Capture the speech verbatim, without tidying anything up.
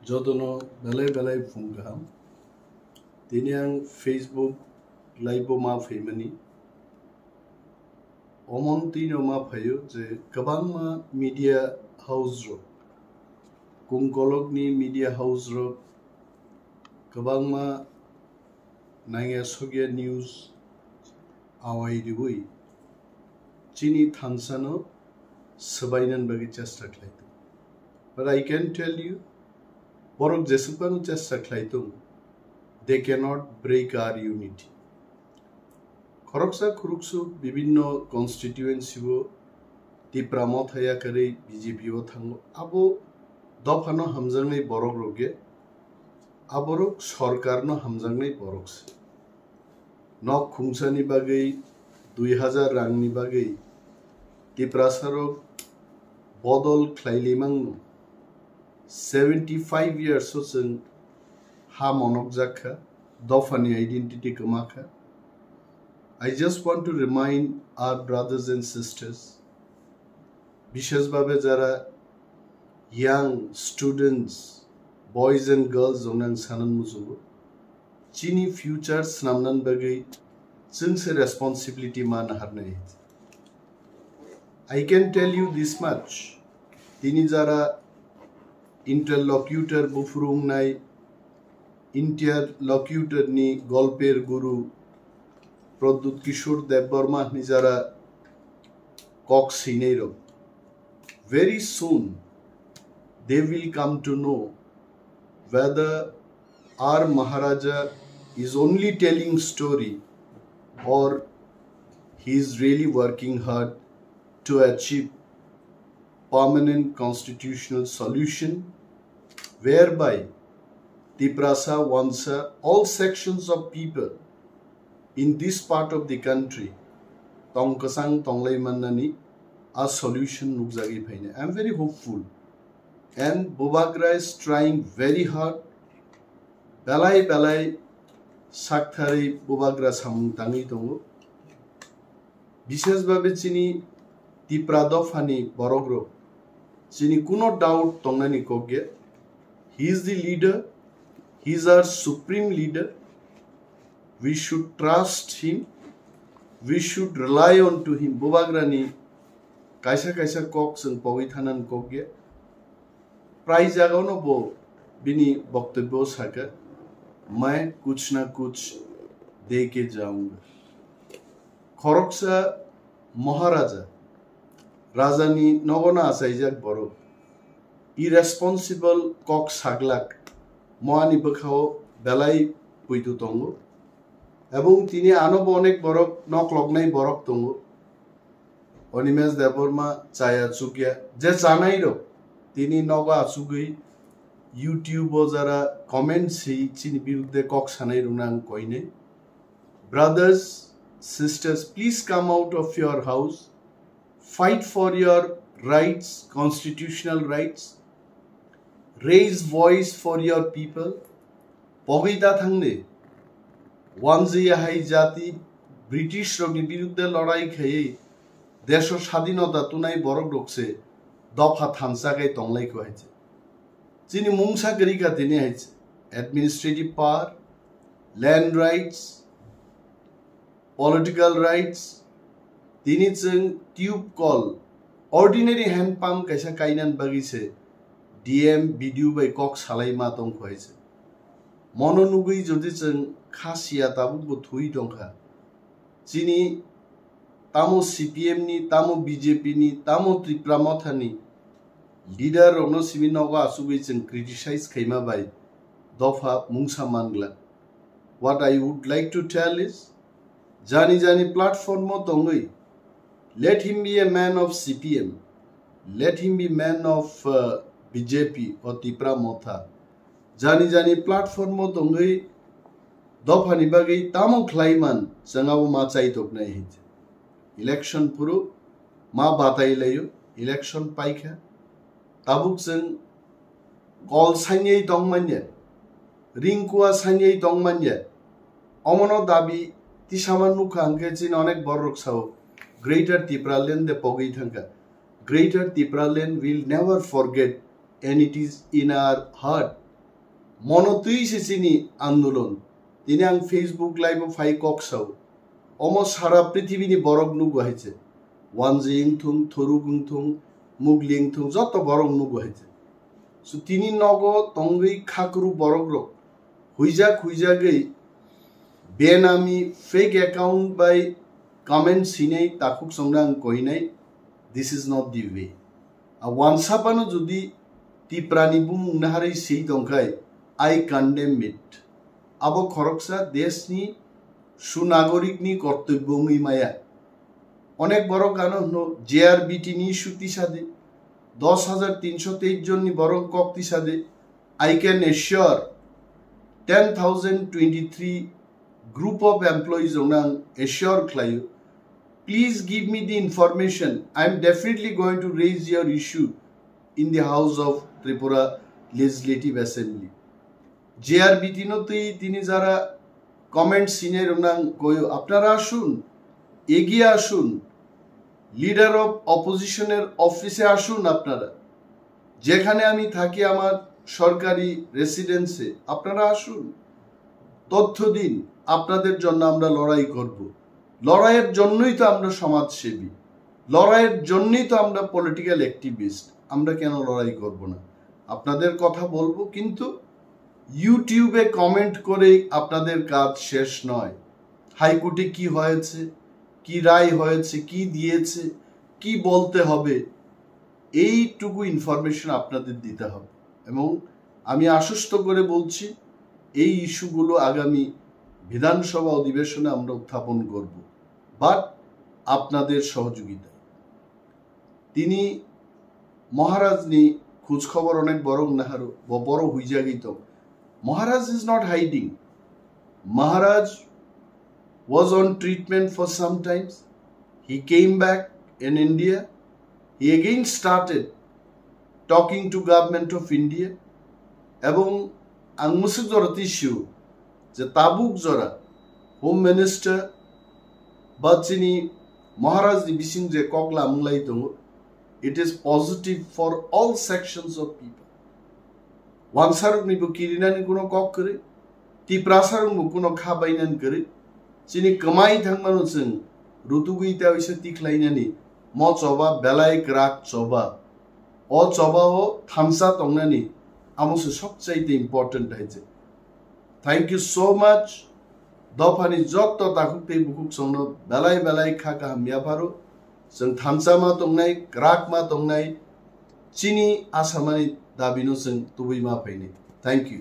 Jotono belai belai phung kaham. Tini ang Facebook live o ma phaimani. Omon tino ma phaio je kwbangma media house rok, kungkolokni media house rok, kwbangma nangya sokya news awai riwi chini thansano swbainani bagwi chesta khlai tongo. But I can tell you, borok jeswkphano chesta khlai tongo, they cannot break our unity. Khoroksa khuruksu bibinno constituency o Tipra Motha yakarwi B J P o thango. Abo dophano hamjaknai borok rok ya, aborok sorkarno hamjaknai borok se. Nok khungsani bagwi dui hajar rangni bagwi Tiprasarok bodol khlai limangno. Seventy five years o chwng ha monokjak kha, dophani identity kwma kha. I just want to remind our brothers and sisters, bishesh bhabe jara young students, boys and girls rokno ang sanani muchungo, chini future swnamnani bagwi chwngse responsibility ma naharnai. I can tell you this much, tini jara interlocutor buphuru wngnai, interlocutor ni golper guru Pradyut Kishore Debbarma hinwi jara kok swinai rok. Very soon they will come to know whether our Maharaja is only telling story or he is really working hard to achieve permanent constitutional solution whereby Tiprasa, Wansa, all sections of people in this part of the country tong kwchang tonglai mannani a solution nukjagwi phainai. I am very hopeful and Bubagra is trying very hard. Belai belai saktharwi Bubagra samung tangwi tongo. Bishesh bhabe chini Tipra dophani borok rok, chini kuno doubt tongnani kok ya. He is the leader, he is our supreme leader. We should trust him, we should rely on to him. Bubagrani kaisa kaisa kok chwng pogwi thanani kok ya. Prai jagao no bo bini boktobyo saka, "Main kuch na kuch de ke jaunga." Khoroksa Maharaja, rajani nogono achaijak borok, irresponsible kok saglak, moani bwkhao belai puitu tongo. Ebong tini ano bo onek borok nokloknai borok tongo. Animesh Debbarma chaya chukya, je chanai rok tini nogo achugwi YouTube o jara comment si chini birudde kok sanai rokno ang koinai. Brothers, sisters, please come out of your house, fight for your rights, constitutional rights, raise voice for your people. Pogwi ta thangdi, wanjwi hai jati British rokni birudde lorai khaiwi desho sadinota tunai borok rok se dopha thansa kai tonglai kho hai se. Chini mungsa kwrwi kha tini hai se administrative power, land rights, political rights, tini chwng tube call, ordinary hand pump kaisa kainani bagwi se D M, B D O bai kok salai ma tong kho hai se. Mono nugwi jodi chwng kha siya tabuk bo thwi tong kha. Chini tamo C P M ni, tamo B J P ni, tamo Tipra Motha ni leader rokno simi nogo achugwi chwng criticize khaima bai dopha mungsa mangla. What I would like to tell is, jani jani platform o tongwi, let him be a man of C P M, let him be man of, uh, B J P or Tipra Motha. Jani jani platform o tongwi dophani bagwi tamo khlai man, chwng abo ma chai toknai hinwi. Election phuru ma batai laio, election paikha. Tabuk chwng kol sanyai tong manya, ringkua sanyai tong manya. Omono dabi tisama nukha hwnkhe chini onek borok sao, Greater Tipraland de pogwi thangkha. Greater Tipraland will never forget, and it is in our heart Mono twi se chini andolon. Tini ang Facebook live o phai kok sao. Omo sara prithibini borok nugo hai se. Wanjwi wngthung, Thoruk wngthung, Mugli wngthung, joto borok nugo hai se. So tini nogo tongwi khakru borok rok huijak huijagwi benami fake account bai comment sinai takhuk songna ang koinai. This is not the way. A wansapano jodi Tiprani bumung naharwi swi tongkhai, I condemn it. Abo khoroksa deshni sunagorikni kortobyo wngwi maya. Onek borok gano hwno J R B T ni issue tisa de, dos hajar tinsho teis jonni borok kok tisa de. I can assure ten thousand twenty-three group of employees rokno ang assure khlaio. Please give me the information. I am definitely going to raise your issue in the House of Tripura Legislative Assembly. J R B T no twi tini jara comment sinai rokno ang koyo, apnara asun, egiye asun, leader of opposition er office e asun apnara, যেখানে আমি থাকি আমার সরকারি রেসিডেন্সে, আপনারা আসুন, তথ্য দিন, আপনাদের জন্য আমরা লড়াই করব। লড়াইয়ের জন্যই তো আমরা সমাজসেবী, লড়াইয়ের জন্যই তো আমরা পলিটিক্যাল অ্যাক্টিভিস্ট। আমরা কেন লড়াই করব না? আপনাদের কথা বলবো, কিন্তু ইউটিউবে কমেন্ট করেই আপনাদের কাজ শেষ নয়। হাইকোর্টে কি হয়েছে, কি রায় হয়েছে, কি দিয়েছে, কি বলতে হবে, এইটুকু ইনফরমেশন আপনাদের দিতে হবে। এবং আমি আশ্বস্ত করে বলছি, এই ইস্যুগুলো আগামী বিধানসভা অধিবেশনে আমরা উত্থাপন করব, বাট আপনাদের সহযোগিতায়। Tini Maharaj ni khoj khobor onek borok naharo, bo borok huijagwi tong. Maharaj is not hiding. Maharaj was on treatment for some times. He came back in India. He again started talking to Government of India. Ebong ang musuk jora tisio je tabuk jora Home Minister ba chini Maharaj ni bising je kok lamung lai tongo, it is positive for all sections of people. Wansarok ni bo kirinani kuno kok kwrwi, Tiprasarok bo kuno kha bainani kwrwi. Chini kwmai thangmano chwng rutugwi ta oisa tikhlainani mo choba belai kwrak choba. O choba o thansa tongnani amo se sobchaite important hai je. Thank you so much. Dophani jotto takhuk tei bukhuk songno belai belai kha kaham yapharo. Chwng thansa ma tongnai, kwrak ma tongnai, chini asamani dabino chwng tubui ma phainai. Thank you.